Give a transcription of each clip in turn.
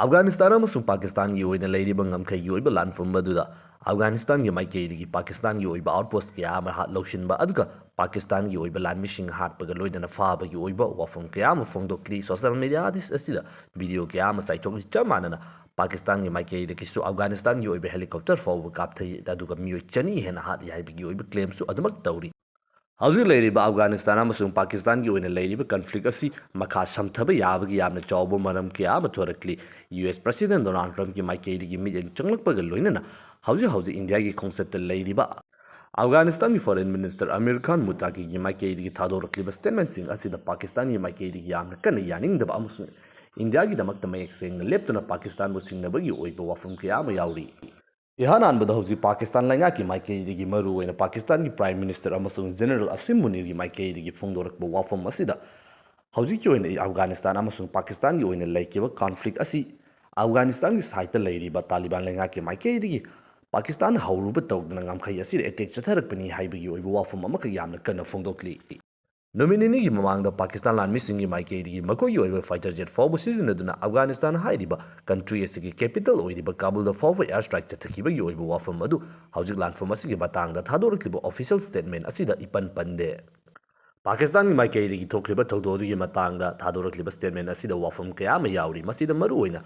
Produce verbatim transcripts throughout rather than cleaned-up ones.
ꯑꯐꯒꯥꯅꯤꯁꯇꯥꯟ ꯑꯃꯁꯨꯡ ꯄꯥꯀꯤꯁꯇꯥꯟꯒꯤ ꯑꯣꯏꯅ ꯂꯩꯔꯤꯕ ꯉꯝꯈꯩꯒꯤ ꯑꯣꯏꯕ ꯂꯥꯟꯐꯝ ꯑꯗꯨꯗ ꯑꯐꯒꯥꯅꯤꯁꯇꯥꯟꯒꯤ ꯃꯥꯏꯀꯩꯗꯒꯤ ꯄꯥꯀꯤꯁꯇꯥꯟꯒꯤ ꯑꯣꯏꯕ ꯑꯥꯎꯠꯄꯣꯁ꯭ꯠ ꯀꯌꯥ ꯑꯃ ꯍꯥꯠ ꯂꯧꯁꯤꯟꯕ, ꯑꯗꯨꯒ ꯄꯥꯀꯤꯁꯇꯥꯟꯒꯤ ꯑꯣꯏꯕ ꯂꯥꯟꯃꯤꯁꯤꯡ ꯍꯥꯠꯄꯒ ꯂꯣꯏꯅꯅ ꯐꯥꯕꯒꯤ ꯑꯣꯏꯕ ꯋꯥꯐꯝ ꯀꯌꯥ ꯑꯃ ꯐꯣꯡꯗꯣꯛꯂꯤ꯫ ꯁꯣꯁꯤꯌꯦꯜ ꯃꯤꯗꯤꯌꯥ ꯑꯁꯤꯗ ꯚꯤꯗꯤꯑꯣ ꯀꯌꯥ ꯑꯃ ꯆꯥꯏꯊꯣꯛꯂꯤ꯫ ꯆꯞ ꯃꯥꯟꯅꯅ ꯄꯥꯀꯤꯁꯇꯥꯟꯒꯤ ꯃꯥꯏꯀꯩꯗꯒꯤꯁꯨ ꯑꯐꯒꯥꯅꯤꯁꯇꯥꯟꯒꯤ ꯑꯣꯏꯕ ꯍꯦꯂꯤꯀꯣꯞꯇꯔ ꯐꯥꯎꯕ ꯀꯥꯞꯊꯩ, ꯑꯗꯨꯒ ꯃꯤꯑꯣꯏ ꯆꯅꯤ ꯍꯦꯟꯅ ꯍꯥꯠꯂꯤ ꯍꯥꯏꯕꯒꯤ ꯑꯣꯏꯕ ꯀ꯭ꯂꯦꯝꯁꯨ ꯑꯗꯨꯃꯛ ꯇꯧꯔꯤ꯫ ꯍꯧꯖꯤꯛ ꯂꯩꯔꯤꯕ ꯑꯐꯒꯥꯅꯤꯁꯇꯥꯟ ꯑꯃꯁꯨꯡ ꯄꯥꯀꯤꯁꯇꯥꯟꯒꯤ ꯑꯣꯏꯅ ꯂꯩꯔꯤꯕ ꯀꯟꯐ꯭ꯂꯤꯛ ꯑꯁꯤ ꯃꯈꯥ ꯁꯝꯊꯕ ꯌꯥꯕꯒꯤ ꯌꯥꯝꯅ ꯆꯥꯎꯕ ꯃꯔꯝ ꯀꯌꯥ ꯑꯃ ꯊꯣꯔꯛꯂꯤ꯫ ꯌꯨ ꯑꯦꯁ ꯄ꯭ꯔꯁꯤꯗꯦꯟ ꯗꯣꯅꯥꯜꯗ ꯇ꯭ꯔꯝꯞꯀꯤ ꯃꯥꯏꯀꯩꯗꯒꯤ ꯃꯤꯠꯌꯦꯡ ꯆꯪꯂꯛꯄꯒ ꯂꯣꯏꯅꯅ ꯍꯧꯖꯤꯛ ꯍꯧꯖꯤꯛ ꯏꯟꯗꯤꯌꯥꯒꯤ ꯈꯣꯡꯆꯠꯇ ꯂꯩꯔꯤꯕ ꯑꯐꯒꯥꯅꯤꯁꯇꯥꯟꯒꯤ ꯐꯣꯔꯦꯟ ꯃꯤꯅꯤꯁꯇꯔ ꯑꯃꯤꯔ ꯈꯥꯟ ꯃꯨꯇꯥꯀꯤꯒꯤ ꯃꯥꯏꯀꯩꯗꯒꯤ ꯊꯥꯗꯣꯔꯛꯂꯤꯕ ꯁ꯭ꯇꯦꯠꯃꯦꯟꯠꯁꯤꯡ ꯑꯁꯤꯗ ꯄꯥꯀꯤꯁꯇꯥꯟꯒꯤ ꯃꯥꯏꯀꯩꯗꯒꯤ ꯌꯥꯝꯅ ꯀꯟꯅ ꯌꯥꯅꯤꯡꯗꯕ ꯑꯃꯁꯨꯡ ꯏꯟꯗꯤꯌꯥꯒꯤꯗꯃꯛꯇ ꯃꯌꯦꯛ ꯁꯦꯡꯅ ꯂꯦꯞꯇꯨꯅ ꯄꯥꯀꯤꯁꯇꯥꯟꯕꯨ ꯁꯤꯡꯅꯕꯒꯤ ꯑꯣꯏꯕ ꯋꯥꯐꯝ ꯀꯌꯥ ꯑꯃ ꯌꯥꯎꯔꯤ꯫ ꯏꯍꯥꯟ ꯍꯥꯟꯕꯗ ꯍꯧꯖꯤꯛ ꯄꯥꯀꯤꯁꯇꯥꯟ ꯂꯩꯉꯥꯛꯀꯤ ꯃꯥꯏꯀꯩꯗꯒꯤ, ꯃꯔꯨꯑꯣꯏꯅ ꯄꯥꯀꯤꯁꯇꯥꯟꯒꯤ ꯄ꯭ꯔꯥꯏꯝ ꯃꯤꯅꯤꯁꯇꯔ ꯑꯃꯁꯨꯡ ꯖꯦꯅꯔꯦꯜ ꯑꯁꯤꯝ ꯃꯨꯅꯤꯔꯒꯤ ꯃꯥꯏꯀꯩꯗꯒꯤ ꯐꯣꯡꯗꯣꯔꯛꯄ ꯋꯥꯐꯝ ꯑꯁꯤꯗ, ꯍꯧꯖꯤꯛꯀꯤ ꯑꯣꯏꯅ ꯑꯐꯒꯥꯅꯤꯁꯇꯥꯟ ꯑꯃꯁꯨꯡ ꯄꯥꯀꯤꯁꯇꯥꯟꯒꯤ ꯑꯣꯏꯅ ꯂꯩꯈꯤꯕ ꯀꯟꯐ꯭ꯂꯤꯛ ꯑꯁꯤ ꯑꯐꯒꯥꯅꯤꯁꯇꯥꯟꯒꯤ ꯁꯥꯏꯠꯇ ꯂꯩꯔꯤꯕ ꯇꯥꯂꯤꯕꯥꯟ ꯂꯩꯉꯥꯛꯀꯤ ꯃꯥꯏꯀꯩꯗꯒꯤ ꯄꯥꯀꯤꯁꯇꯥꯟꯅ ꯍꯧꯔꯨꯕ ꯇꯧꯗꯅ ꯉꯝꯈꯩ ꯑꯁꯤꯗ ꯑꯦꯇꯦꯛ ꯆꯠꯊꯔꯛꯄꯅꯤ ꯍꯥꯏꯕꯒꯤ ꯑꯣꯏꯕ ꯋꯥꯐꯝ ꯑꯃꯈꯛ ꯌꯥꯝꯅ ꯀꯟꯅ ꯐꯣꯡꯗꯣꯛꯂꯤ꯫ ꯅꯨꯃꯤꯠ ꯅꯤꯅꯤꯒꯤ ꯃꯃꯥꯡꯗ ꯄꯥꯀꯤꯁꯇꯥꯟ ꯂꯥꯟꯃꯤꯁꯤꯡꯒꯤ ꯃꯥꯏꯀꯩꯗꯒꯤ ꯃꯈꯣꯏꯒꯤ ꯑꯣꯏꯕ ꯐꯥꯏꯇꯔ ꯖꯦꯠ ꯐꯥꯎꯕ ꯁꯤꯖꯤꯟꯅꯗꯨꯅ ꯑꯐꯒꯥꯅꯤꯁꯇꯥꯟ ꯍꯥꯏꯔꯤꯕ ꯀꯟꯇ꯭ꯔꯤ ꯑꯁꯤꯒꯤ ꯀꯦꯄꯤꯇꯜ ꯑꯣꯏꯔꯤꯕ ꯀꯥꯕꯨꯜꯗ ꯐꯥꯎꯕ ꯑꯦꯌꯔ ꯁ꯭ꯇ꯭ꯔꯥꯏꯛ ꯆꯠꯊꯈꯤꯕꯒꯤ ꯑꯣꯏꯕ ꯋꯥꯐꯝ ꯑꯗꯨ ꯍꯧꯖꯤꯛ ꯂꯥꯟꯐꯝ ꯑꯁꯤꯒꯤ ꯃꯇꯥꯡꯗ ꯊꯥꯗꯣꯔꯛꯂꯤꯕ ꯑꯣꯐꯤꯁꯤꯌꯦꯜ ꯁ꯭ꯇꯦꯠꯃꯦꯟꯠ ꯑꯁꯤꯗ ꯏꯄꯟ ꯄꯟꯗꯦ꯫ ꯄꯥꯀꯤꯁꯇꯥꯟꯒꯤ ꯃꯥꯏꯀꯩꯗꯒꯤ ꯊꯣꯛꯈ꯭ꯔꯤꯕ ꯊꯧꯗꯣꯛ ꯑꯗꯨꯒꯤ ꯃꯇꯥꯡꯗ ꯊꯥꯗꯣꯔꯛꯂꯤꯕ ꯁ꯭ꯇꯦꯠꯃꯦꯟꯠ ꯑꯁꯤꯗ ꯋꯥꯐꯝ ꯀꯌꯥ ꯑꯃ ꯌꯥꯎꯔꯤ꯫ ꯃꯁꯤꯗ ꯃꯔꯨꯑꯣꯏꯅ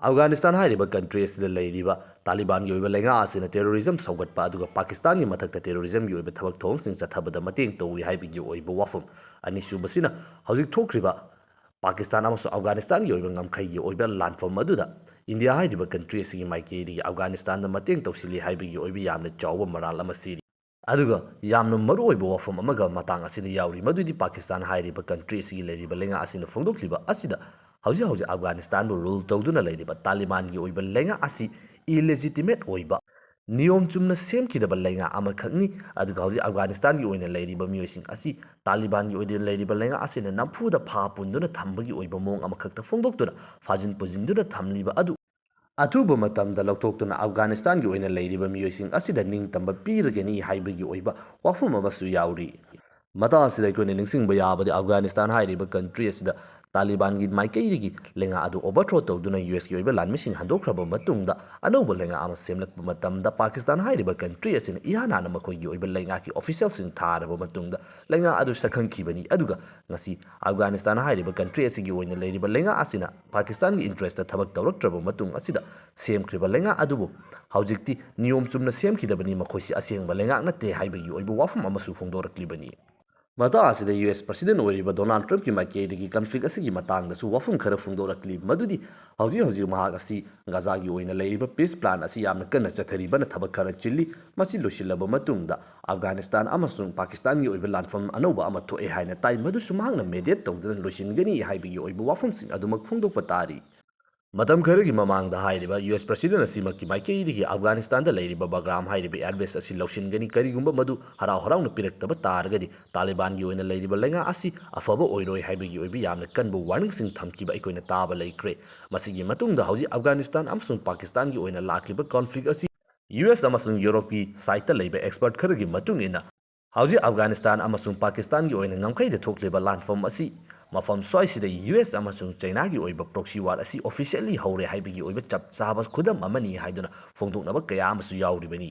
ꯑꯐꯒꯥꯅꯤꯁꯇꯥꯟ ꯍꯥꯏꯔꯤꯕ ꯀꯟꯇ꯭ꯔꯤ ꯑꯁꯤꯗ ꯂꯩꯔꯤꯕ ꯇꯥꯂꯤꯕꯥꯟꯒꯤ ꯑꯣꯏꯕ ꯂꯩꯉꯥꯛ ꯑꯁꯤꯅ ꯇꯦꯔꯣꯔꯤꯖꯝ ꯁꯧꯒꯠꯄ, ꯑꯗꯨꯒ ꯄꯥꯀꯤꯁꯇꯥꯟꯒꯤ ꯃꯊꯛꯇ ꯇꯦꯔꯣꯔꯤꯖꯝꯒꯤ ꯑꯣꯏꯕ ꯊꯕꯛ ꯊꯧꯔꯝꯁꯤꯡ ꯆꯠꯊꯕꯗ ꯃꯇꯦꯡ ꯇꯧꯏ ꯍꯥꯏꯕꯒꯤ ꯑꯣꯏꯕ ꯋꯥꯐꯝ꯫ ꯑꯅꯤꯁꯨꯕꯁꯤꯅ ꯍꯧꯖꯤꯛ ꯊꯣꯛꯈ꯭ꯔꯤꯕ ꯄꯥꯀꯤꯁꯇꯥꯟ ꯑꯃꯁꯨꯡ ꯑꯐꯒꯥꯅꯤꯁꯇꯥꯟꯒꯤ ꯑꯣꯏꯕ ꯉꯝꯈꯩꯒꯤ ꯑꯣꯏꯕ ꯂꯥꯟꯐꯝ ꯑꯗꯨꯗ ꯏꯟꯗꯤꯌꯥ ꯍꯥꯏꯔꯤꯕ ꯀꯟꯇ꯭ꯔꯤ ꯑꯁꯤꯒꯤ ꯃꯥꯏꯀꯩꯗꯒꯤ ꯑꯐꯒꯥꯅꯤꯁꯇꯥꯟꯗ ꯃꯇꯦꯡ ꯇꯧꯁꯤꯜꯂꯤ ꯍꯥꯏꯕꯒꯤ ꯑꯣꯏꯕ ꯌꯥꯝꯅ ꯆꯥꯎꯕ ꯃꯔꯥꯜ ꯑꯃ ꯁꯤꯔꯤ꯫ ꯑꯗꯨꯒ ꯌꯥꯝꯅ ꯃꯔꯨꯑꯣꯏꯕ ꯋꯥꯐꯝ ꯑꯃꯒ ꯃꯇꯥꯡ ꯑꯁꯤꯗ ꯌꯥꯎꯔꯤ, ꯃꯗꯨꯗꯤ ꯄꯥꯀꯤꯁꯇꯥꯟ ꯍꯥꯏꯔꯤꯕ ꯀꯟꯇ꯭ꯔꯤ ꯑꯁꯤꯒꯤ ꯂꯩꯔꯤꯕ ꯂꯩꯉꯥꯛ ꯑꯁꯤꯅ ꯐꯣꯡꯗꯣꯛꯂꯤꯕ ꯑꯁꯤꯗ ꯍꯧꯖꯤꯛ ꯍꯧꯖꯤꯛ ꯑꯐꯒꯥꯅꯤꯁꯇꯥꯟꯕꯨ ꯔꯨꯜ ꯇꯧꯗꯨꯅ ꯂꯩꯔꯤꯕ ꯇꯥꯂꯤꯕꯥꯟꯒꯤ ꯑꯣꯏꯕ ꯂꯩꯉꯥꯛ ꯑꯁꯤ ꯏꯂꯦꯖꯤꯇꯤꯃꯦꯠ ꯑꯣꯏꯕ, ꯅꯤꯌꯣꯝ ꯆꯨꯝꯅ ꯁꯦꯝꯈꯤꯗꯕ ꯂꯩꯉꯥꯛ ꯑꯃꯈꯛꯅꯤ꯫ ꯑꯗꯨꯒ ꯍꯧꯖꯤꯛ ꯑꯐꯒꯥꯅꯤꯁꯇꯥꯟꯒꯤ ꯑꯣꯏꯅ ꯂꯩꯔꯤꯕ ꯃꯤꯑꯣꯏꯁꯤꯡ ꯑꯁꯤ ꯇꯥꯂꯤꯕꯥꯟꯒꯤ ꯑꯣꯏꯅ ꯂꯩꯔꯤꯕ ꯂꯩꯉꯥꯛ ꯑꯁꯤꯅ ꯅꯝꯐꯨꯗ ꯐꯥ ꯄꯨꯟꯗꯨꯅ ꯊꯝꯕꯒꯤ ꯑꯣꯏꯕ ꯃꯑꯣꯡ ꯑꯃꯈꯛꯇ ꯐꯣꯡꯗꯣꯛꯇꯨꯅ ꯐꯥꯖꯤꯟ ꯄꯨꯖꯤꯟꯗꯨꯅ ꯊꯝꯂꯤꯕ ꯑꯗꯨ ꯑꯊꯨꯕ ꯃꯇꯝꯗ ꯂꯧꯊꯣꯛꯇꯨꯅ ꯑꯐꯒꯥꯅꯤꯁꯇꯥꯟꯒꯤ ꯑꯣꯏꯅ ꯂꯩꯔꯤꯕ ꯃꯤꯑꯣꯏꯁꯤꯡ ꯑꯁꯤꯗ ꯅꯤꯡꯇꯝꯕ ꯄꯤꯔꯒꯅꯤ ꯍꯥꯏꯕꯒꯤ ꯑꯣꯏꯕ ꯋꯥꯐꯝ ꯑꯃꯁꯨ ꯌꯥꯎꯔꯤ꯫ ꯃꯇꯥꯡ ꯑꯁꯤꯗ ꯑꯩꯈꯣꯏꯅ ꯅꯤꯡꯁꯤꯡꯕ ꯌꯥꯕꯗꯤ, ꯑꯐꯒꯥꯅꯤꯁꯇꯥꯟ ꯍꯥꯏꯔꯤꯕ ꯀꯟꯇ꯭ꯔꯤ ꯑꯁꯤꯗ ꯇꯥꯂꯤꯕꯥꯟꯒꯤ ꯃꯥꯏꯀꯩꯗꯒꯤ ꯂꯩꯉꯥꯛ ꯑꯗꯨ overthrow ꯇꯧꯗꯨꯅ ꯌꯨ ꯑꯦꯁꯀꯤ ꯑꯣꯏꯕ ꯂꯥꯟꯃꯤꯁꯤꯡ ꯍꯟꯗꯣꯛꯈ꯭ꯔꯕ ꯃꯇꯨꯡꯗ, ꯑꯅꯧꯕ ꯂꯩꯉꯥꯛ ꯑꯃ ꯁꯦꯝꯂꯛꯄ ꯃꯇꯝꯗ ꯄꯥꯀꯤꯁꯇꯥꯟ ꯍꯥꯏꯔꯤꯕ country ꯑꯁꯤꯅ ꯏꯍꯥꯟ ꯍꯥꯟꯅ ꯃꯈꯣꯏꯒꯤ ꯑꯣꯏꯕ ꯂꯩꯉꯥꯛꯀꯤ officialꯁꯤꯡ ꯊꯥꯔꯕ ꯃꯇꯨꯡꯗ ꯂꯩꯉꯥꯛ ꯑꯗꯨ ꯁꯛꯈꯪꯈꯤꯕꯅꯤ꯫ ꯑꯗꯨꯒ ꯉꯁꯤ ꯑꯐꯒꯥꯅꯤꯁꯇꯥꯟ ꯍꯥꯏꯔꯤꯕ country ꯑꯁꯤꯒꯤ ꯑꯣꯏꯅ ꯂꯩꯔꯤꯕ ꯂꯩꯉꯥꯛ ꯑꯁꯤꯅ ꯄꯥꯀꯤꯁꯇꯥꯟꯒꯤ interestꯇ ꯊꯕꯛ ꯇꯧꯔꯛꯇ꯭ꯔꯕ ꯃꯇꯨꯡ ꯑꯁꯤꯗ ꯁꯦꯝꯈ꯭ꯔꯤꯕ ꯂꯩꯉꯥꯛ ꯑꯗꯨꯕꯨ ꯍꯧꯖꯤꯛꯇꯤ ꯅꯤꯌꯣꯝ ꯆꯨꯝꯅ ꯁꯦꯝꯈꯤꯗꯕꯅꯤ, ꯃꯈꯣꯏꯁꯤ ꯑꯁꯦꯡꯕ ꯂꯩꯉꯥꯛ ꯅꯠꯇꯦ ꯍꯥꯏꯕꯒꯤ ꯑꯣꯏꯕ ꯋꯥꯐꯝ ꯑꯃꯁꯨ ꯐꯣꯡꯗꯣꯔꯛꯂꯤꯕꯅꯤ꯫ ꯃꯇꯥꯡ ꯑꯁꯤꯗ ꯌꯨ ꯑꯦꯁ president ꯑꯣꯏꯔꯤꯕ ꯗꯣꯅꯥꯜꯗ ꯇ꯭ꯔꯝꯞꯀꯤ ꯃꯥꯏꯀꯩꯗꯒꯤ conflict ꯑꯁꯤꯒꯤ ꯃꯇꯥꯡꯗꯁꯨ ꯋꯥꯐꯝ ꯈꯔ ꯐꯣꯡꯗꯣꯔꯛꯂꯤ, ꯃꯗꯨꯗꯤ ꯍꯧꯖꯤꯛ ꯍꯧꯖꯤꯛ ꯃꯍꯥꯛ ꯑꯁꯤ ꯒꯥꯖꯥꯒꯤ ꯑꯣꯏꯅ ꯂꯩꯔꯤꯕ peace plan ꯑꯁꯤ ꯌꯥꯝꯅ ꯀꯟꯅ ꯆꯠꯊꯔꯤꯕꯅ ꯊꯕꯛ ꯈꯔ ꯆꯤꯜꯂꯤ꯫ ꯃꯁꯤ ꯂꯣꯏꯁꯤꯜꯂꯕ ꯃꯇꯨꯡꯗ ꯑꯐꯒꯥꯅꯤꯁꯇꯥꯟ ꯑꯃꯁꯨꯡ ꯄꯥꯀꯤꯁꯇꯥꯟꯒꯤ ꯑꯣꯏꯕ ꯂꯥꯟꯐꯝ ꯑꯅꯧꯕ ꯑꯃ ꯊꯣꯛꯑꯦ ꯍꯥꯏꯅ ꯇꯥꯏ, ꯃꯗꯨꯁꯨ ꯃꯍꯥꯛꯅ mediate ꯇꯧꯗꯨꯅ ꯂꯣꯏꯁꯤꯟꯒꯅꯤ ꯍꯥꯏꯕꯒꯤ ꯑꯣꯏꯕ ꯋꯥꯐꯝꯁꯤꯡ ꯑꯗꯨꯃꯛ ꯐꯣꯡꯗꯣꯛꯄ ꯇꯥꯔꯤ꯫ ꯃꯇꯝ ꯈꯔꯒꯤ ꯃꯃꯥꯡꯗ ꯍꯥꯏꯔꯤꯕ ꯌꯨ ꯑꯦꯁ president ꯑꯁꯤꯃꯛꯀꯤ ꯃꯥꯏꯀꯩꯗꯒꯤ ꯑꯐꯒꯥꯅꯤꯁꯇꯥꯟꯗ ꯂꯩꯔꯤꯕ ꯕꯒ꯭ꯔꯥꯝ ꯍꯥꯏꯔꯤꯕ air base ꯑꯁꯤ ꯂꯧꯁꯤꯟꯒꯅꯤ, ꯀꯔꯤꯒꯨꯝꯕ ꯃꯗꯨ ꯍꯔꯥꯎ ꯍꯔꯥꯎꯅ ꯄꯤꯔꯛꯇꯕ ꯇꯥꯔꯒꯗꯤ ꯇꯥꯂꯤꯕꯥꯟꯒꯤ ꯑꯣꯏꯅ ꯂꯩꯔꯤꯕ ꯂꯩꯉꯥꯛ ꯑꯁꯤ ꯑꯐꯕ ꯑꯣꯏꯔꯣꯏ ꯍꯥꯏꯕꯒꯤ ꯑꯣꯏꯕ ꯌꯥꯝꯅ ꯀꯟꯕ warningꯁꯤꯡ ꯊꯝꯈꯤꯕ ꯑꯩꯈꯣꯏꯅ ꯇꯥꯕ ꯂꯩꯈ꯭ꯔꯦ꯫ ꯃꯁꯤꯒꯤ ꯃꯇꯨꯡꯗ ꯍꯧꯖꯤꯛ ꯑꯐꯒꯥꯅꯤꯁꯇꯥꯟ ꯑꯃꯁꯨꯡ ꯄꯥꯀꯤꯁꯇꯥꯟꯒꯤ ꯑꯣꯏꯅ ꯂꯥꯛꯂꯤꯕ conflict ꯑꯁꯤ ꯌꯨ ꯑꯦꯁ ꯑꯃꯁꯨꯡ ꯌꯨꯔꯣꯞꯀꯤ sideꯇ ꯂꯩꯕ expert ꯈꯔꯒꯤ ꯃꯇꯨꯡ ꯏꯟꯅ, ꯍꯧꯖꯤꯛ ꯑꯐꯒꯥꯅꯤꯁꯇꯥꯟ ꯑꯃꯁꯨꯡ ꯄꯥꯀꯤꯁꯇꯥꯟꯒꯤ ꯑꯣꯏꯅ ꯉꯝꯈꯩꯗ ꯊꯣꯛꯂꯤꯕ ꯂꯥꯟꯐꯝ ꯑꯁꯤ ꯃꯐꯝ ꯁ꯭ꯋꯥꯏꯁꯤꯗ ꯌꯨ ꯑꯦꯁ ꯑꯃꯁꯨꯡ ꯆꯩꯅꯥꯒꯤ ꯑꯣꯏꯕ proxy war ꯑꯁꯤ officially ꯍꯧꯔꯦ ꯍꯥꯏꯕꯒꯤ ꯑꯣꯏꯕ ꯆꯞ ꯆꯥꯕ ꯈꯨꯗꯝ ꯑꯃꯅꯤ ꯍꯥꯏꯗꯨꯅ ꯐꯣꯡꯗꯣꯛꯅꯕ ꯀꯌꯥ ꯑꯃꯁꯨ ꯌꯥꯎꯔꯤꯕꯅꯤ꯫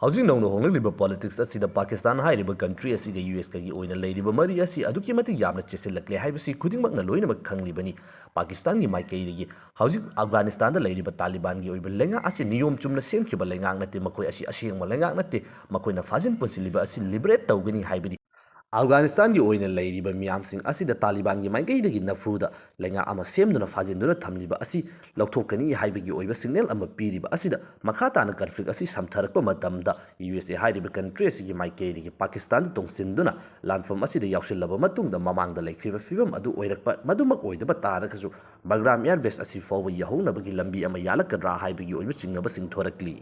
ꯍꯧꯖꯤꯛ ꯅꯧꯅ ꯍꯣꯡꯂꯛꯂꯤꯕ politics ꯑꯁꯤꯗ ꯄꯥꯀꯤꯁꯇꯥꯟ ꯍꯥꯏꯔꯤꯕ country ꯑꯁꯤꯒ ꯌꯨ ꯑꯦꯁꯀꯒꯤ ꯑꯣꯏꯅ ꯂꯩꯔꯤꯕ ꯃꯔꯤ ꯑꯁꯤ ꯑꯗꯨꯛꯀꯤ ꯃꯇꯤꯛ ꯌꯥꯝꯅ ꯆꯦꯁꯤꯜꯂꯛꯂꯦ ꯍꯥꯏꯕꯁꯤ ꯈꯨꯗꯤꯡꯃꯛꯅ ꯂꯣꯏꯅꯃꯛ ꯈꯪꯂꯤꯕꯅꯤ꯫ ꯄꯥꯀꯤꯁꯇꯥꯟꯒꯤ ꯃꯥꯏꯀꯩꯗꯒꯤ ꯍꯧꯖꯤꯛ ꯑꯐꯒꯥꯅꯤꯁꯇꯥꯟꯗ ꯂꯩꯔꯤꯕ ꯇꯥꯂꯤꯕꯥꯟꯒꯤ ꯑꯣꯏꯕ ꯂꯩꯉꯥꯛ ꯑꯁꯤ ꯅꯤꯌꯣꯝ ꯆꯨꯝꯅ ꯁꯦꯝꯈꯤꯕ ꯂꯩꯉꯥꯛ ꯅꯠꯇꯦ, ꯃꯈꯣꯏ ꯑꯁꯤ ꯑꯁꯦꯡꯕ ꯂꯩꯉꯥꯛ ꯅꯠꯇꯦ, ꯃꯈꯣꯏꯅ ꯐꯥꯖꯤꯟ ꯄꯨꯟꯁꯤꯜꯂꯤꯕ ꯑꯁꯤ liberate ꯇꯧꯒꯅꯤ ꯍꯥꯏꯕꯗꯤ ꯑꯐꯒꯥꯅꯤꯁꯇꯥꯟꯒꯤ ꯑꯣꯏꯅ ꯂꯩꯔꯤꯕ ꯃꯤꯌꯥꯝꯁꯤꯡ ꯑꯁꯤꯗ ꯇꯥꯂꯤꯕꯥꯟꯒꯤ ꯃꯥꯏꯀꯩꯗꯒꯤ ꯅꯐꯨꯗ ꯂꯩꯉꯥꯛ ꯑꯃ ꯁꯦꯝꯗꯨꯅ ꯐꯥꯖꯤꯟꯗꯨꯅ ꯊꯝꯂꯤꯕ ꯑꯁꯤ ꯂꯧꯊꯣꯛꯀꯅꯤ ꯍꯥꯏꯕꯒꯤ ꯑꯣꯏꯕ signal ꯑꯃ ꯄꯤꯔꯤꯕ ꯑꯁꯤꯗ ꯃꯈꯥ ꯇꯥꯅ conflict ꯑꯁꯤ ꯁꯝꯊꯔꯛꯄ ꯃꯇꯝꯗ ꯌꯨ ꯑꯦꯁ ꯑꯦ ꯍꯥꯏꯔꯤꯕ country ꯑꯁꯤꯒꯤ ꯃꯥꯏꯀꯩꯗꯒꯤ ꯄꯥꯀꯤꯁꯇꯥꯟꯗ ꯇꯣꯡꯁꯤꯟꯗꯨꯅ ꯂꯥꯟꯐꯝ ꯑꯁꯤꯗ ꯌꯥꯎꯁꯤꯜꯂꯕ ꯃꯇꯨꯡꯗ ꯃꯃꯥꯡꯗ ꯂꯩꯈ꯭ꯔꯤꯕ ꯐꯤꯕꯝ ꯑꯗꯨ ꯑꯣꯏꯔꯛꯄ, ꯃꯗꯨꯃꯛ ꯑꯣꯏꯗꯕ ꯇꯥꯔꯒꯁꯨ ꯕꯒ꯭ꯔꯥꯝ air base ꯑꯁꯤ ꯐꯥꯎꯕ ꯌꯧꯍꯧꯅꯕꯒꯤ ꯂꯝꯕꯤ ꯑꯃ ꯌꯥꯜꯂꯛꯀꯗ꯭ꯔꯥ ꯍꯥꯏꯕꯒꯤ ꯑꯣꯏꯕ ꯆꯤꯡꯅꯕꯁꯤꯡ ꯊꯣꯔꯛꯂꯤ꯫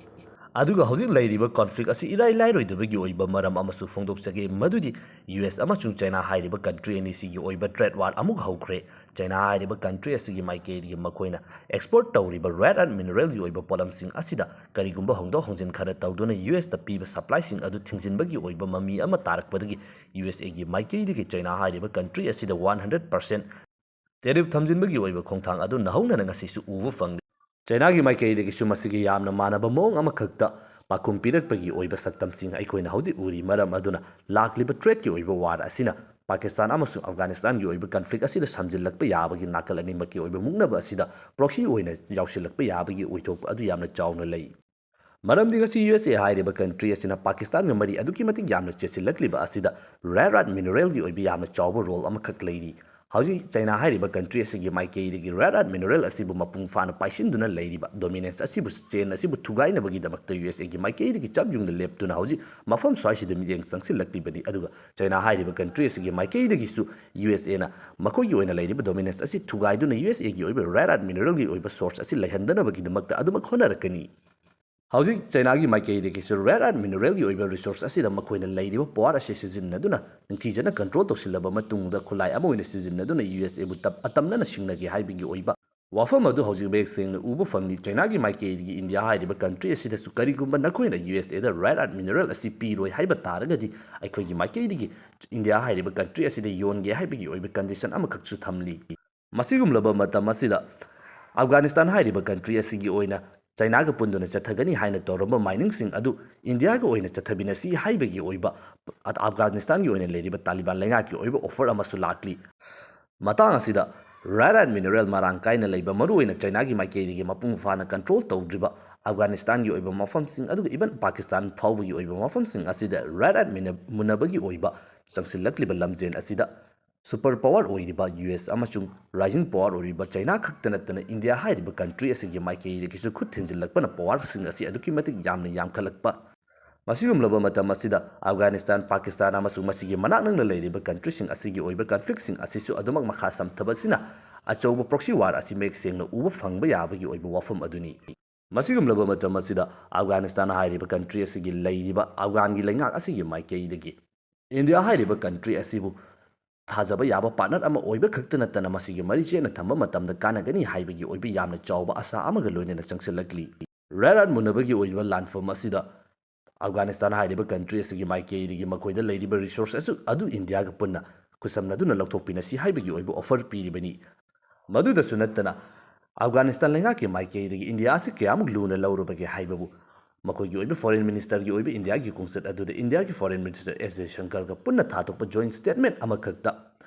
ꯑꯗꯨꯒ ꯍꯧꯖꯤꯛ ꯂꯩꯔꯤꯕ conflict ꯑꯁꯤ ꯏꯔꯥꯏ ꯂꯥꯏꯔꯣꯏꯗꯕꯒꯤ ꯑꯣꯏꯕ ꯃꯔꯝ ꯑꯃꯁꯨ ꯐꯣꯡꯗꯣꯛꯆꯒꯦ, ꯃꯗꯨꯗꯤ ꯌꯨ ꯑꯦꯁ ꯑꯃꯁꯨꯡ ꯆꯩꯅꯥ ꯍꯥꯏꯔꯤꯕ country ꯑꯅꯤꯁꯤꯒꯤ ꯑꯣꯏꯕ trade war ꯑꯃꯨꯛ ꯍꯧꯈ꯭ꯔꯦ꯫ ꯆꯩꯅꯥ ꯍꯥꯏꯔꯤꯕ country ꯑꯁꯤꯒꯤ ꯃꯥꯏꯀꯩꯗꯒꯤ ꯃꯈꯣꯏꯅ export ꯇꯧꯔꯤꯕ rare earth mineralꯒꯤ ꯑꯣꯏꯕ ꯄꯣꯠꯂꯝꯁꯤꯡ ꯑꯁꯤꯗ ꯀꯔꯤꯒꯨꯝꯕ ꯍꯣꯡꯗꯣꯛ ꯍꯣꯡꯖꯤꯟ ꯈꯔ ꯇꯧꯗꯨꯅ ꯌꯨ ꯑꯦꯁꯇ ꯄꯤꯕ supplyꯁꯤꯡ ꯑꯗꯨ ꯊꯤꯡꯖꯤꯟꯕꯒꯤ ꯑꯣꯏꯕ ꯃꯃꯤ ꯑꯃ ꯇꯥꯔꯛꯄꯗꯒꯤ ꯌꯨ ꯑꯦꯁ ꯑꯦꯒꯤ ꯃꯥꯏꯀꯩꯗꯒꯤ ꯆꯩꯅꯥ ꯍꯥꯏꯔꯤꯕ country ꯑꯁꯤꯗ one hundred percent ꯇꯦꯔꯤꯐ ꯊꯝꯖꯤꯟꯕꯒꯤ ꯑꯣꯏꯕ ꯈꯣꯡꯊꯥꯡ ꯑꯗꯨ ꯅꯧꯍꯧꯅꯅ ꯉꯁꯤꯁꯨ ꯎꯕ ꯐꯪꯂꯤ꯫ ꯆꯩꯅꯥꯒꯤ ꯃꯥꯏꯀꯩꯗꯒꯤꯁꯨ ꯃꯁꯤꯒꯤ ꯌꯥꯝꯅ ꯃꯥꯟꯅꯕ ꯃꯑꯣꯡ ꯑꯃꯈꯛꯇ ꯄꯥꯎꯈꯨꯝ ꯄꯤꯔꯛꯄꯒꯤ ꯑꯣꯏꯕ ꯁꯛꯇꯝꯁꯤꯡ ꯑꯩꯈꯣꯏꯅ ꯍꯧꯖꯤꯛ ꯎꯔꯤ꯫ ꯃꯔꯝ ꯑꯗꯨꯅ ꯂꯥꯛꯂꯤꯕ ꯊ꯭ꯔꯦꯠꯀꯤ ꯑꯣꯏꯕ ꯋꯥꯔ ꯑꯁꯤꯅ ꯄꯥꯀꯤꯁꯇꯥꯟ ꯑꯃꯁꯨꯡ ꯑꯐꯒꯥꯅꯤꯁꯇꯥꯟꯒꯤ ꯑꯣꯏꯕ ꯀꯟꯐ꯭ꯂꯤꯛ ꯑꯁꯤꯗ ꯁꯝꯖꯤꯜꯂꯛꯄ ꯌꯥꯕꯒꯤ, ꯅꯥꯀꯜ ꯑꯅꯤꯃꯛꯀꯤ ꯑꯣꯏꯕ ꯃꯨꯛꯅꯕ ꯑꯁꯤꯗ ꯄ꯭ꯔꯣꯛꯁꯤ ꯑꯣꯏꯅ ꯌꯥꯎꯁꯤꯜꯂꯛꯄ ꯌꯥꯕꯒꯤ ꯑꯣꯏꯊꯣꯛꯄ ꯑꯗꯨ ꯌꯥꯝꯅ ꯆꯥꯎꯅ ꯂꯩ꯫ ꯃꯔꯝꯗꯤ ꯉꯁꯤ ꯌꯨ ꯑꯦꯁ ꯑꯦ ꯍꯥꯏꯔꯤꯕ ꯀꯟꯇ꯭ꯔꯤ ꯑꯁꯤꯅ ꯄꯥꯀꯤꯁꯇꯥꯟꯒ ꯃꯔꯤ ꯑꯗꯨꯛꯀꯤ ꯃꯇꯤꯛ ꯌꯥꯝꯅ ꯆꯦꯠꯁꯤꯜꯂꯛꯂꯤꯕ ꯑꯁꯤꯗ ꯔꯦꯌꯔ ꯑꯔꯊ ꯃꯤꯅꯔꯦꯜꯒꯤ ꯑꯣꯏꯕ ꯌꯥꯝꯅ ꯆꯥꯎꯕ ꯔꯣꯜ ꯑꯃꯈꯛ ꯂꯩꯔꯤ꯫ ꯍꯧꯖꯤꯛ ꯆꯩꯅꯥ ꯍꯥꯏꯔꯤꯕ ꯀꯟꯇ꯭ꯔꯤ ꯑꯁꯤꯒꯤ ꯃꯥꯏꯀꯩꯗꯒꯤ ꯔꯦꯌꯔ ꯑꯔꯊ ꯃꯤꯅꯔꯦꯜ ꯑꯁꯤꯕꯨ ꯃꯄꯨꯡ ꯐꯥꯅ ꯄꯥꯏꯁꯤꯟꯗꯨꯅ ꯂꯩꯔꯤꯕ ꯗꯣꯃꯤꯅꯦꯟꯁ ꯑꯁꯤꯕꯨ, ꯆꯦꯟ ꯑꯁꯤꯕꯨ ꯊꯨꯒꯥꯏꯅꯕꯒꯤꯗꯃꯛꯇ ꯌꯨ ꯑꯦꯁ ꯑꯦꯒꯤ ꯃꯥꯏꯀꯩꯗꯒꯤ ꯆꯞ ꯌꯨꯡꯅ ꯂꯦꯞꯇꯨꯅ ꯍꯧꯖꯤꯛ ꯃꯐꯝ ꯁ꯭ꯋꯥꯏꯁꯤꯗ ꯃꯤꯠꯌꯦꯡ ꯆꯪꯁꯤꯜꯂꯛꯂꯤꯕꯅꯤ꯫ ꯑꯗꯨꯒ ꯆꯩꯅꯥ ꯍꯥꯏꯔꯤꯕ ꯀꯟꯇ꯭ꯔꯤ ꯑꯁꯤꯒꯤ ꯃꯥꯏꯀꯩꯗꯒꯤꯁꯨ ꯌꯨ ꯑꯦꯁ ꯑꯦꯅ ꯃꯈꯣꯏꯒꯤ ꯑꯣꯏꯅ ꯂꯩꯔꯤꯕ ꯗꯣꯃꯤꯅꯦꯟꯁ ꯑꯁꯤ ꯊꯨꯒꯥꯏꯗꯨꯅ ꯌꯨ ꯑꯦꯁ ꯑꯦꯒꯤ ꯑꯣꯏꯕ ꯔꯦꯌꯔ ꯑꯔꯊ ꯃꯤꯅꯔꯦꯜꯒꯤ ꯑꯣꯏꯕ ꯁꯣꯔꯁ ꯑꯁꯤ ꯂꯩꯍꯟꯗꯅꯕꯒꯤꯗꯃꯛꯇ ꯑꯗꯨꯃꯛ ꯍꯣꯠꯅꯔꯛꯀꯅꯤ꯫ ꯍꯧꯖꯤꯛ ꯆꯩꯅꯥꯒꯤ ꯃꯥꯏꯀꯩꯗꯒꯤꯁꯨ ꯔꯦꯌꯔ ꯑꯔꯊ ꯃꯤꯅꯔꯦꯜꯒꯤ ꯑꯣꯏꯕ ꯔꯤꯁꯣꯔꯁ ꯑꯁꯤꯗ ꯃꯈꯣꯏꯅ ꯂꯩꯔꯤꯕ ꯄꯋꯥꯔ ꯑꯁꯤ ꯁꯤꯖꯤꯟꯅꯗꯨꯅ, ꯅꯤꯡꯊꯤꯖꯅ ꯀꯟꯇ꯭ꯔꯣꯜ ꯇꯧꯁꯤꯜꯂꯕ ꯃꯇꯨꯡꯗ, ꯈꯨꯠꯂꯥꯏ ꯑꯃ ꯑꯣꯏꯅ ꯁꯤꯖꯤꯟꯅꯗꯨꯅ ꯌꯨ ꯑꯦꯁ ꯑꯦꯕꯨ ꯇꯞ-, ꯑꯇꯝꯅꯅ ꯁꯤꯡꯅꯒꯦ ꯍꯥꯏꯕꯒꯤ ꯑꯣꯏꯕ ꯋꯥꯐꯝ ꯑꯗꯨ ꯍꯧꯖꯤꯛ ꯃꯌꯦꯛ ꯁꯦꯡꯅ ꯎꯕ ꯐꯪꯂꯤ꯫ ꯆꯩꯅꯥꯒꯤ ꯃꯥꯏꯀꯩꯗꯒꯤ ꯏꯟꯗꯤꯌꯥ ꯍꯥꯏꯔꯤꯕ ꯀꯟꯇ꯭ꯔꯤ ꯑꯁꯤꯗꯁꯨ ꯀꯔꯤꯒꯨꯝꯕ ꯅꯈꯣꯏꯅ ꯌꯨ ꯑꯦꯁ ꯑꯦꯗ ꯔꯦꯌꯔ ꯑꯔꯊ ꯃꯤꯅꯔꯦꯜ ꯑꯁꯤ ꯄꯤꯔꯣꯏ ꯍꯥꯏꯕ ꯇꯥꯔꯒꯗꯤ, ꯑꯩꯈꯣꯏꯒꯤ ꯃꯥꯏꯀꯩꯗꯒꯤ ꯏꯟꯗꯤꯌꯥ ꯍꯥꯏꯔꯤꯕ ꯀꯟꯇ꯭ꯔꯤ ꯑꯁꯤꯗ ꯌꯣꯟꯒꯦ ꯍꯥꯏꯕꯒꯤ ꯑꯣꯏꯕ ꯀꯟꯗꯤꯁꯟ ꯑꯃꯈꯛꯁꯨ ꯊꯝꯂꯤ꯫ ꯃꯁꯤꯒꯨꯝꯂꯕ ꯃꯇꯝ ꯑꯁꯤꯗ ꯑꯐꯒꯥꯅꯤꯁꯇꯥꯟ ꯍꯥꯏꯔꯤꯕ ꯀꯟꯇ꯭ꯔꯤ ꯑꯁꯤꯒꯤ ꯑꯣꯏꯅ ꯆꯩꯅꯥꯒ ꯄꯨꯟꯗꯨꯅ ꯆꯠꯊꯒꯅꯤ ꯍꯥꯏꯅ ꯇꯧꯔꯝꯕ ꯃꯥꯏꯅꯤꯡꯁꯤꯡ ꯑꯗꯨ ꯏꯟꯗꯤꯌꯥꯒ ꯑꯣꯏꯅ ꯆꯠꯊꯃꯤꯟꯅꯁꯤ ꯍꯥꯏꯕꯒꯤ ꯑꯣꯏꯕ ꯑꯐꯒꯥꯅꯤꯁꯇꯥꯟꯒꯤ ꯑꯣꯏꯅ ꯂꯩꯔꯤꯕ ꯇꯥꯂꯤꯕꯥꯟ ꯂꯩꯉꯥꯛꯀꯤ ꯑꯣꯏꯕ ꯑꯣꯐꯔ ꯑꯃꯁꯨ ꯂꯥꯛꯂꯤ꯫ ꯃꯇꯥꯡ ꯑꯁꯤꯗ ꯔꯦꯌꯔ ꯑꯔꯊ ꯃꯤꯅꯔꯦꯜ ꯃꯔꯥꯡ ꯀꯥꯏꯅ ꯂꯩꯕ, ꯃꯔꯨꯑꯣꯏꯅ ꯆꯩꯅꯥꯒꯤ ꯃꯥꯏꯀꯩꯗꯒꯤ ꯃꯄꯨꯡ ꯐꯥꯅ ꯀꯟꯇ꯭ꯔꯣꯜ ꯇꯧꯗ꯭ꯔꯤꯕ ꯑꯐꯒꯥꯅꯤꯁꯇꯥꯟꯒꯤ ꯑꯣꯏꯕ ꯃꯐꯝꯁꯤꯡ, ꯑꯗꯨꯒ ꯏꯚꯟ ꯄꯥꯀꯤꯁꯇꯥꯟ ꯐꯥꯎꯕꯒꯤ ꯑꯣꯏꯕ ꯃꯐꯝꯁꯤꯡ ꯑꯁꯤꯗ ꯔꯦꯌꯔ ꯑꯔꯊ ꯃꯤꯅ-, ꯃꯨꯟꯅꯕꯒꯤ ꯑꯣꯏꯕ ꯆꯪꯁꯤꯜꯂꯛꯂꯤꯕ ꯂꯝꯖꯦꯜ ꯑꯁꯤꯗ ꯁꯨꯄꯔ ꯄꯋꯥꯔ ꯑꯣꯏꯔꯤꯕ ꯌꯨ ꯑꯦꯁ ꯑꯃꯁꯨꯡ ꯔꯥꯏꯖꯤꯡ ꯄꯋꯥꯔ ꯑꯣꯏꯔꯤꯕ ꯆꯩꯅꯥ ꯈꯛꯇ ꯅꯠꯇꯅ ꯏꯟꯗꯤꯌꯥ ꯍꯥꯏꯔꯤꯕ ꯀꯟꯇ꯭ꯔꯤ ꯑꯁꯤꯒꯤ ꯃꯥꯏꯀꯩꯗꯒꯤꯁꯨ ꯈꯨꯠ ꯊꯤꯟꯖꯤꯜꯂꯛꯄꯅ ꯄꯋꯥꯔꯁꯤꯡ ꯑꯁꯤ ꯑꯗꯨꯛꯀꯤ ꯃꯇꯤꯛ ꯌꯥꯝꯅ ꯌꯥꯝꯈꯠꯂꯛꯄ꯫ ꯃꯁꯤꯒꯨꯝꯂꯕ ꯃꯇꯝ ꯑꯁꯤꯗ ꯑꯐꯒꯥꯅꯤꯁꯇꯥꯟ, ꯄꯥꯀꯤꯁꯇꯥꯟ ꯑꯃꯁꯨꯡ ꯃꯁꯤꯒꯤ ꯃꯅꯥꯛ ꯅꯛꯅ ꯂꯩꯔꯤꯕ ꯀꯟꯇ꯭ꯔꯤꯁꯤꯡ ꯑꯁꯤꯒꯤ ꯑꯣꯏꯕ ꯀꯟꯐ꯭ꯂꯤꯛꯁꯤꯡ ꯑꯁꯤꯁꯨ ꯑꯗꯨꯃꯛ ꯃꯈꯥ ꯁꯝꯊꯕ ꯑꯁꯤꯅ ꯑꯆꯧꯕ ꯄ꯭ꯔꯣꯛꯁꯤ ꯋꯥꯔ ꯑꯁꯤ ꯃꯌꯦꯛ ꯁꯦꯡꯅ ꯎꯕ ꯐꯪꯕ ꯌꯥꯕꯒꯤ ꯑꯣꯏꯕ ꯋꯥꯐꯝ ꯑꯗꯨꯅꯤ꯫ ꯃꯁꯤꯒꯨꯝꯂꯕ ꯃꯇꯝ ꯑꯁꯤꯗ ꯑꯐꯒꯥꯅꯤꯁꯇꯥꯟ ꯍꯥꯏꯔꯤꯕ ꯀꯟꯇ꯭ꯔꯤ ꯑꯁꯤꯒꯤ ꯂꯩꯔꯤꯕ ꯑꯐꯒꯥꯟꯒꯤ ꯂꯩꯉꯥꯛ ꯑꯁꯤꯒꯤ ꯃꯥꯏꯀꯩꯗꯒꯤ ꯏꯟꯗꯤꯌꯥ ꯍꯥꯏꯔꯤꯕ ꯀꯟꯇ꯭ꯔꯤ ꯑꯁꯤꯕꯨ ꯊꯥꯖꯕ ꯌꯥꯕ ꯄꯥꯔꯠꯅꯔ ꯑꯃ ꯑꯣꯏꯕ ꯈꯛꯇ ꯅꯠꯇꯅ ꯃꯁꯤꯒꯤ ꯃꯔꯤ ꯆꯦꯠꯅ ꯊꯝꯕ ꯃꯇꯝꯗ ꯀꯥꯟꯅꯒꯅꯤ ꯍꯥꯏꯕꯒꯤ ꯑꯣꯏꯕ ꯌꯥꯝꯅ ꯆꯥꯎꯕ ꯑꯁꯥ ꯑꯃꯒ ꯂꯣꯏꯅꯅ ꯆꯪꯁꯤꯜꯂꯛꯂꯤ꯫ ꯔꯦꯌꯔ ꯑꯔꯊ ꯃꯨꯟꯅꯕꯒꯤ ꯑꯣꯏꯕ ꯂꯥꯟꯐꯝ ꯑꯁꯤꯗ ꯑꯐꯒꯥꯅꯤꯁꯇꯥꯟ ꯍꯥꯏꯔꯤꯕ ꯀꯟꯇ꯭ꯔꯤ ꯑꯁꯤꯒꯤ ꯃꯥꯏꯀꯩꯗꯒꯤ ꯃꯈꯣꯏꯗ ꯂꯩꯔꯤꯕ ꯔꯤꯁꯣꯔꯁ ꯑꯁꯨ-, ꯑꯗꯨ ꯏꯟꯗꯤꯌꯥꯒ ꯄꯨꯟꯅ ꯈꯨꯠꯁꯝꯅꯗꯨꯅ ꯂꯧꯊꯣꯛꯄꯤꯅꯁꯤ ꯍꯥꯏꯕꯒꯤ ꯑꯣꯏꯕ offer ꯄꯤꯔꯤꯕꯅꯤ꯫ ꯃꯗꯨꯗꯁꯨ ꯅꯠꯇꯅ, ꯑꯐꯒꯥꯅꯤꯁꯇꯥꯟ ꯂꯩꯉꯥꯛꯀꯤ ꯃꯥꯏꯀꯩꯗꯒꯤ ꯏꯟꯗꯤꯌꯥ ꯑꯁꯤ ꯀꯌꯥꯃꯨꯛ ꯂꯨꯅ ꯂꯧꯔꯕꯒꯦ ꯍꯥꯏꯕꯕꯨ ꯃꯈꯣꯏꯒꯤ ꯑꯣꯏꯕ foreign ministerꯒꯤ ꯑꯣꯏꯕ ꯏꯟꯗꯤꯌꯥꯒꯤ ꯈꯣꯡꯆꯠ ꯑꯗꯨꯗ ꯏꯟꯗꯤꯌꯥꯒꯤ foreign minister S Jaishankarꯒ ꯄꯨꯟꯅ ꯊꯥꯗꯣꯛꯄ joint statement ꯑꯃꯈꯛꯇ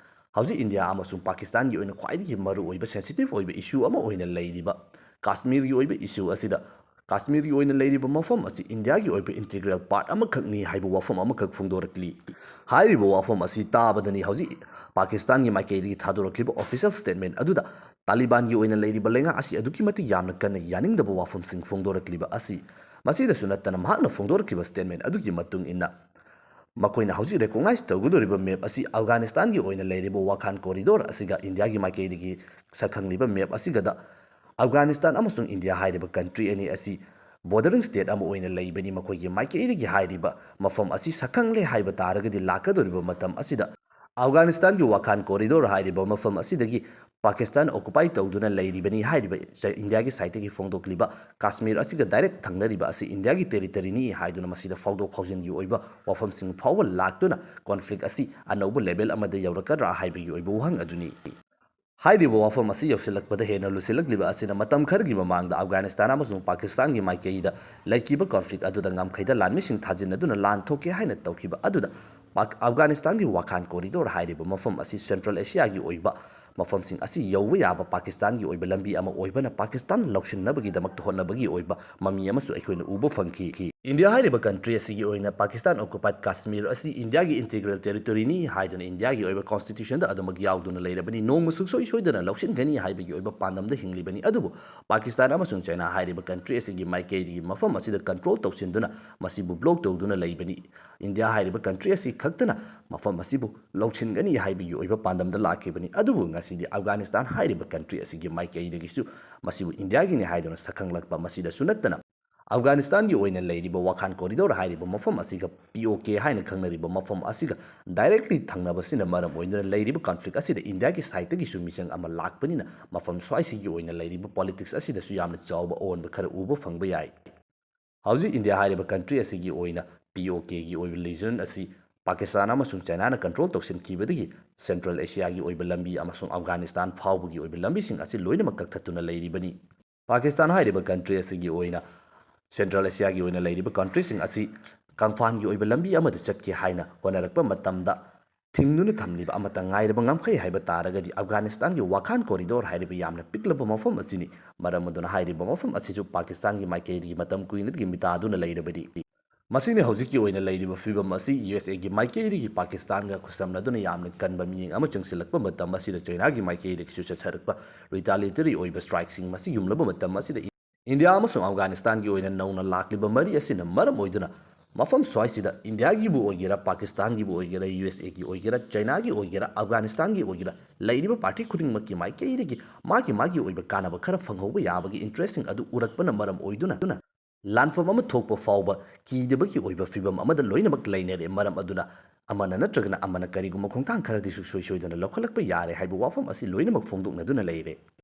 ꯍꯧꯖꯤꯛ ꯏꯟꯗꯤꯌꯥ ꯑꯃꯁꯨꯡ ꯄꯥꯀꯤꯁꯇꯥꯟꯒꯤ ꯑꯣꯏꯅ ꯈ꯭ꯋꯥꯏꯗꯒꯤ ꯃꯔꯨꯑꯣꯏꯕ sensitive ꯑꯣꯏꯕ issue ꯑꯃ ꯑꯣꯏꯅ ꯂꯩꯔꯤꯕ ꯀꯥꯁꯃꯤꯔꯒꯤ ꯑꯣꯏꯕ issue ꯑꯁꯤꯗ ꯀꯥꯁꯃꯤꯔꯒꯤ ꯑꯣꯏꯅ ꯂꯩꯔꯤꯕ ꯃꯐꯝ ꯑꯁꯤ ꯏꯟꯗꯤꯌꯥꯒꯤ ꯑꯣꯏꯕ integral part ꯑꯃꯈꯛꯅꯤ ꯍꯥꯏꯕ ꯋꯥꯐꯝ ꯑꯃꯈꯛ ꯐꯣꯡꯗꯣꯔꯛꯂꯤ꯫ ꯍꯥꯏꯔꯤꯕ ꯋꯥꯐꯝ ꯑꯁꯤ ꯇꯥꯕꯗꯅꯤ ꯍꯧꯖꯤꯛ ꯄꯥꯀꯤꯁꯇꯥꯟꯒꯤ ꯃꯥꯏꯀꯩꯗꯒꯤ ꯊꯥꯗꯣꯔꯛꯂꯤꯕ official statement ꯑꯗꯨꯗ ꯇꯥꯂꯤꯕꯥꯟꯒꯤ ꯑꯣꯏꯅ ꯂꯩꯔꯤꯕ ꯂꯩꯉꯥꯛ ꯑꯁꯤ ꯑꯗꯨꯛꯀꯤ ꯃꯇꯤꯛ ꯌꯥꯝꯅ ꯀꯟꯅ ꯌꯥꯅꯤꯡꯗꯕ ꯋꯥꯐꯝꯁꯤꯡ ꯐꯣꯡꯗꯣꯔꯛꯂꯤꯕ ꯑꯁꯤ꯫ ꯃꯁꯤꯗꯁꯨ ꯅꯠꯇꯅ ꯃꯍꯥꯛꯅ ꯐꯣꯡꯗꯣꯔꯛꯈꯤꯕ statement ꯑꯗꯨꯒꯤ ꯃꯇꯨꯡ ꯏꯟꯅ ꯃꯈꯣꯏꯅ ꯍꯧꯖꯤꯛ recognize ꯇꯧꯒꯗꯧꯔꯤꯕ map ꯑꯁꯤ ꯑꯐꯒꯥꯅꯤꯁꯇꯥꯟꯒꯤ ꯑꯣꯏꯅ ꯂꯩꯔꯤꯕ ꯋꯥꯈꯥꯟ corridor ꯑꯁꯤꯒ ꯏꯟꯗꯤꯌꯥꯒꯤ ꯃꯥꯏꯀꯩꯗꯒꯤ ꯁꯛꯈꯪꯂꯤꯕ map ꯑꯁꯤꯒꯗ ꯑꯐꯒꯥꯅꯤꯁꯇꯥꯟ ꯑꯃꯁꯨꯡ ꯏꯟꯗꯤꯌꯥ ꯍꯥꯏꯔꯤꯕ country ꯑꯅꯤ ꯑꯁꯤ bordering state ꯑꯃ ꯑꯣꯏꯅ ꯂꯩꯕꯅꯤ꯫ ꯃꯈꯣꯏꯒꯤ ꯃꯥꯏꯀꯩꯗꯒꯤ ꯍꯥꯏꯔꯤꯕ ꯃꯐꯝ ꯑꯁꯤ ꯁꯛꯈꯪꯂꯦ ꯍꯥꯏꯕ ꯇꯥꯔꯒꯗꯤ ꯂꯥꯛꯀꯗꯧꯔꯤꯕ ꯃꯇꯝ ꯑꯁꯤꯗ ꯑꯐꯒꯥꯅꯤꯁꯇꯥꯟꯒꯤ ꯋꯥꯈꯥꯟ corridor ꯍꯥꯏꯔꯤꯕ ꯃꯐꯝ ꯑꯁꯤꯗꯒꯤ ꯄꯥꯀꯤꯁꯇꯥꯟ occupy ꯇꯧꯗꯨꯅ ꯂꯩꯔꯤꯕꯅꯤ ꯍꯥꯏꯔꯤꯕ ꯏꯟꯗꯤꯌꯥꯒꯤ sideꯇꯒꯤ ꯐꯣꯡꯗꯣꯛꯂꯤꯕ ꯀꯥꯁꯃꯤꯔ ꯑꯁꯤꯒ direct ꯊꯪꯅꯔꯤꯕ ꯑꯁꯤ ꯏꯟꯗꯤꯌꯥꯒꯤ territoryꯅꯤ ꯍꯥꯏꯗꯨꯅ ꯃꯁꯤꯗ ꯐꯥꯎꯗꯣꯛ ꯐꯥꯎꯖꯤꯟꯒꯤ ꯑꯣꯏꯕ ꯋꯥꯐꯝꯁꯤꯡ ꯐꯥꯎꯕ ꯂꯥꯛꯇꯨꯅ conflict ꯑꯁꯤ ꯑꯅꯧꯕ level ꯑꯃꯗ ꯌꯧꯔꯛꯀꯗ꯭ꯔꯥ ꯍꯥꯏꯕꯒꯤ ꯑꯣꯏꯕ ꯋꯥꯍꯪ ꯑꯗꯨꯅꯤ꯫ ꯍꯥꯏꯔꯤꯕ ꯋꯥꯐꯝ ꯑꯁꯤ ꯌꯧꯁꯤꯜꯂꯛꯄꯗ ꯍꯦꯟꯅ ꯂꯨꯁꯤꯜꯂꯛꯂꯤꯕ ꯑꯁꯤꯅ ꯃꯇꯝ ꯈꯔꯒꯤ ꯃꯃꯥꯡꯗ ꯑꯐꯒꯥꯅꯤꯁꯇꯥꯟ ꯑꯃꯁꯨꯡ ꯄꯥꯀꯤꯁꯇꯥꯟꯒꯤ ꯃꯥꯏꯀꯩꯗ ꯂꯩꯈꯤꯕ conflict ꯑꯗꯨꯗ ꯉꯝꯈꯩꯗ ꯂꯥꯟꯃꯤꯁꯤꯡ ꯊꯥꯖꯤꯟꯅꯗꯨꯅ ꯂꯥꯟ ꯊꯣꯛꯀꯦ ꯍꯥꯏꯅ ꯇꯧꯈꯤꯕ ꯑꯗꯨꯗ ꯄꯥꯛ-, ꯑꯐꯒꯥꯅꯤꯁꯇꯥꯟꯒꯤ ꯋꯥꯈꯥꯟ corridor ꯍꯥꯏꯔꯤꯕ ꯃꯐꯝ ꯑꯁꯤ Central Asiaꯒꯤ ꯑꯣꯏꯕ ꯃꯐꯝꯁꯤꯡ ꯑꯁꯤ ꯌꯧꯕ ꯌꯥꯕ ꯄꯥꯀꯤꯁꯇꯥꯟꯒꯤ ꯑꯣꯏꯕ ꯂꯝꯕꯤ ꯑꯃ ꯑꯣꯏꯕꯅ ꯄꯥꯀꯤꯁꯇꯥꯟ ꯂꯧꯁꯤꯟꯅꯕꯒꯤꯗꯃꯛꯇ ꯍꯣꯠꯅꯕꯒꯤ ꯑꯣꯏꯕ ꯃꯃꯤ ꯑꯃꯁꯨ ꯑꯩꯈꯣꯏꯅ ꯎꯕ ꯐꯪꯈꯤ꯫ ꯏꯟꯗꯤꯌꯥ ꯍꯥꯏꯔꯤꯕ country ꯑꯁꯤꯒꯤ ꯑꯣꯏꯅ ꯄꯥꯀꯤꯁꯇꯥꯟ occupied ꯀꯥꯁꯃꯤꯔ ꯑꯁꯤ ꯏꯟꯗꯤꯌꯥꯒꯤ integral territoryꯅꯤ ꯍꯥꯏꯗꯨꯅ ꯏꯟꯗꯤꯌꯥꯒꯤ ꯑꯣꯏꯕ constitutionꯗ ꯑꯗꯨꯃꯛ ꯌꯥꯎꯗꯨꯅ ꯂꯩꯔꯕꯅꯤ꯫ ꯅꯣꯡꯃ ꯁꯨꯡꯁꯣꯏ ꯁꯣꯏꯗꯅ ꯂꯧꯁꯤꯟꯒꯅꯤ ꯍꯥꯏꯕꯒꯤ ꯑꯣꯏꯕ ꯄꯥꯟꯗꯝꯗ ꯍꯤꯡꯂꯤꯕꯅꯤ꯫ ꯑꯗꯨꯕꯨ ꯄꯥꯀꯤꯁꯇꯥꯟ ꯑꯃꯁꯨꯡ ꯆꯥꯏꯅꯥ ꯍꯥꯏꯔꯤꯕ country ꯑꯁꯤꯒꯤ ꯃꯥꯏꯀꯩꯗꯒꯤ ꯃꯐꯝ ꯑꯁꯤꯗ control ꯇꯧꯁꯤꯟꯗꯨꯅ ꯃꯁꯤꯕꯨ block ꯇꯧꯗꯨꯅ ꯂꯩꯕꯅꯤ꯫ ꯏꯟꯗꯤꯌꯥ ꯍꯥꯏꯔꯤꯕ country ꯑꯁꯤ ꯈꯛꯇꯅ ꯃꯐꯝ ꯑꯁꯤꯕꯨ ꯂꯧꯁꯤꯟꯒꯅꯤ ꯍꯥꯏꯕꯒꯤ ꯑꯣꯏꯕ ꯄꯥꯟꯗꯝꯗ ꯂꯥꯛꯈꯤꯕꯅꯤ꯫ ꯑꯗꯨꯕꯨ ꯉꯁꯤꯗꯤ ꯑꯐꯒꯥꯅꯤꯁꯇꯥꯟ ꯍꯥꯏꯔꯤꯕ country ꯑꯁꯤꯒꯤ ꯃꯥꯏꯀꯩꯗꯒꯤꯁꯨ ꯃꯁꯤꯕꯨ ꯏꯟꯗꯤꯌꯥꯒꯤꯅꯤ ꯍꯥꯏꯗꯨꯅ ꯁꯛꯈꯪꯂꯛꯄ, ꯃꯁꯤꯗꯁꯨ ꯅꯠꯇꯅ ꯑꯐꯒꯥꯅꯤꯁꯇꯥꯟꯒꯤ ꯑꯣꯏꯅ ꯂꯩꯔꯤꯕ ꯋꯥꯈꯥꯟ corridor ꯍꯥꯏꯔꯤꯕ ꯃꯐꯝ ꯑꯁꯤꯒ P O K ꯍꯥꯏꯅ ꯈꯪꯅꯔꯤꯕ ꯃꯐꯝ ꯑꯁꯤꯒ directly ꯊꯪꯅꯕꯁꯤꯅ ꯃꯔꯝ ꯑꯣꯏꯗꯨꯅ ꯂꯩꯔꯤꯕ conflict ꯑꯁꯤꯗ ꯏꯟꯗꯤꯌꯥꯒꯤ sideꯇꯒꯤꯁꯨ ꯃꯤꯆꯪ ꯑꯃ ꯂꯥꯛꯄꯅꯤꯅ ꯃꯐꯝ ꯁ꯭ꯋꯥꯏꯁꯤꯒꯤ ꯑꯣꯏꯅ ꯂꯩꯔꯤꯕ politics ꯑꯁꯤꯗꯁꯨ ꯌꯥꯝꯅ ꯆꯥꯎꯕ ꯑꯑꯣꯟꯕ ꯈꯔ ꯎꯕ ꯐꯪꯕ ꯌꯥꯏ꯫ ꯍꯧꯖꯤꯛ ꯏꯟꯗꯤꯌꯥ ꯍꯥꯏꯔꯤꯕ country ꯑꯁꯤꯒꯤ ꯑꯣꯏꯅ P O Kꯒꯤ ꯑꯣꯏꯕ legion ꯑꯁꯤ ꯄꯥꯀꯤꯁꯇꯥꯟ ꯑꯃꯁꯨꯡ ꯆꯥꯏꯅꯥꯅ control ꯇꯧꯁꯤꯟꯈꯤꯕꯗꯒꯤ Central Asiaꯒꯤ ꯑꯣꯏꯕ ꯂꯝꯕꯤ ꯑꯃꯁꯨꯡ ꯑꯐꯒꯥꯅꯤꯁꯇꯥꯟ ꯐꯥꯎꯕꯒꯤ ꯑꯣꯏꯕ ꯂꯝꯕꯤꯁꯤꯡ ꯑꯁꯤ ꯂꯣꯏꯅꯃꯛ ꯀꯛꯊꯠꯇꯨꯅ ꯂꯩꯔꯤꯕꯅꯤ꯫ ꯄꯥꯀꯤꯁꯇꯥꯟ ꯍꯥꯏꯔꯤꯕ country ꯑꯁꯤꯒꯤ ꯑꯣꯏꯅ Central Asiaꯒꯤ ꯑꯣꯏꯅ ꯂꯩꯔꯤꯕ countryꯁꯤꯡ ꯑꯁꯤ ꯀꯪꯐꯥꯟꯒꯤ ꯑꯣꯏꯕ ꯂꯝꯕꯤ ꯑꯃꯗ ꯆꯠꯀꯦ ꯍꯥꯏꯅ ꯍꯣꯠꯅꯔꯛꯄ ꯃꯇꯝꯗ ꯊꯤꯡꯗꯨꯅ ꯊꯝꯂꯤꯕ ꯑꯃꯠꯇ ꯉꯥꯏꯔꯕ ꯉꯝꯈꯩ ꯍꯥꯏꯕ ꯇꯥꯔꯒꯗꯤ ꯑꯐꯒꯥꯅꯤꯁꯇꯥꯟꯒꯤ ꯋꯥꯈꯥꯟ corridor ꯍꯥꯏꯔꯤꯕ ꯌꯥꯝꯅ ꯄꯤꯛꯂꯕ ꯃꯐꯝ ꯑꯁꯤꯅꯤ꯫ ꯃꯔꯝ ꯑꯗꯨꯅ ꯍꯥꯏꯔꯤꯕ ꯃꯐꯝ ꯑꯁꯤꯁꯨ ꯄꯥꯀꯤꯁꯇꯥꯟꯒꯤ ꯃꯥꯏꯀꯩꯗꯒꯤ ꯃꯇꯝ ꯀꯨꯏꯅꯗꯒꯤ ꯃꯤꯇꯥꯗꯨꯅ ꯂꯩꯔꯕꯗꯤ꯫ ꯃꯁꯤꯅꯤ ꯍꯧꯖꯤꯛꯀꯤ ꯑꯣꯏꯅ ꯂꯩꯔꯤꯕ ꯐꯤꯕꯝ ꯑꯁꯤ USAꯒꯤ ꯃꯥꯏꯀꯩꯗꯒꯤ ꯄꯥꯀꯤꯁꯇꯥꯟꯒ ꯈꯨꯠꯁꯝꯅꯗꯨꯅ ꯌꯥꯝꯅ ꯀꯟꯕ ꯃꯤꯠꯌꯦꯡ ꯑꯃ ꯆꯪꯁꯤꯜꯂꯛꯄ ꯃꯇꯝ ꯑꯁꯤꯗ ꯆꯩꯅꯥꯒꯤ ꯃꯥꯏꯀꯩꯗꯒꯤꯁꯨ ꯆꯠꯊꯔꯛꯄ retaliatory ꯑꯣꯏꯕ strikeꯁꯤꯡ ꯃꯁꯤ ꯌꯨꯝꯂꯕ ꯃꯇꯝ ꯑꯁꯤꯗ ꯏꯟꯗꯤꯌꯥ ꯑꯃꯁꯨꯡ ꯑꯐꯒꯥꯅꯤꯁꯇꯥꯟꯒꯤ ꯑꯣꯏꯅ ꯅꯧꯅ ꯂꯥꯛꯂꯤꯕ ꯃꯔꯤ ꯑꯁꯤꯅ ꯃꯔꯝ ꯑꯣꯏꯗꯨꯅ ꯃꯐꯝ ꯁ꯭ꯋꯥꯏꯁꯤꯗ ꯏꯟꯗꯤꯌꯥꯒꯤꯕꯨ ꯑꯣꯏꯒꯦꯔꯥ, ꯄꯥꯀꯤꯁꯇꯥꯟꯒꯤꯕꯨ ꯑꯣꯏꯒꯦꯔꯥ, USAꯒꯤ ꯑꯣꯏꯒꯦꯔꯥ, ꯆꯩꯅꯥꯒꯤ ꯑꯣꯏꯒꯦꯔꯥ, ꯑꯐꯒꯥꯅꯤꯁꯇꯥꯟꯒꯤ ꯑꯣꯏꯒꯦꯔꯥ, ꯂꯩꯔꯤꯕ party ꯈꯨꯗꯤꯡꯃꯛꯀꯤ ꯃꯥꯏꯀꯩꯗꯒꯤ ꯃꯥꯒꯤ ꯃꯥꯒꯤ ꯑꯣꯏꯕ ꯀꯥꯟꯅꯕ ꯈꯔ ꯐꯪꯍꯧꯕ ꯌꯥꯕꯒꯤ interestꯁꯤꯡ ꯑꯗꯨ ꯎꯔꯛꯄꯅ ꯃꯔꯝ ꯑꯣꯏꯗꯨꯅ ꯂꯥꯟꯐꯝ ꯑꯃ ꯊꯣꯛꯄ ꯐꯥꯎꯕ ꯀꯤꯗꯕꯒꯤ ꯑꯣꯏꯕ ꯐꯤꯕꯝ ꯑꯃꯗ ꯂꯣꯏꯅꯃꯛ ꯂꯩꯅꯔꯦ꯫ ꯃꯔꯝ ꯑꯗꯨꯅ ꯑꯃꯅ ꯅꯠꯇ꯭ꯔꯒꯅ ꯑꯃꯅ ꯀꯔꯤꯒꯨꯝꯕ ꯈꯣꯡꯊꯥꯡ ꯈꯔꯗꯤ ꯁꯨꯡꯁꯣꯏ ꯁꯣꯏꯗꯅ ꯂꯧꯈꯠꯂꯛꯄ ꯌꯥꯔꯦ ꯍꯥꯏꯕ ꯋꯥꯐꯝ ꯑꯁꯤ ꯂꯣꯏꯅꯃꯛ ꯐꯣꯡꯗꯣꯛꯅꯗꯨꯅ ꯂꯩꯔꯦ꯫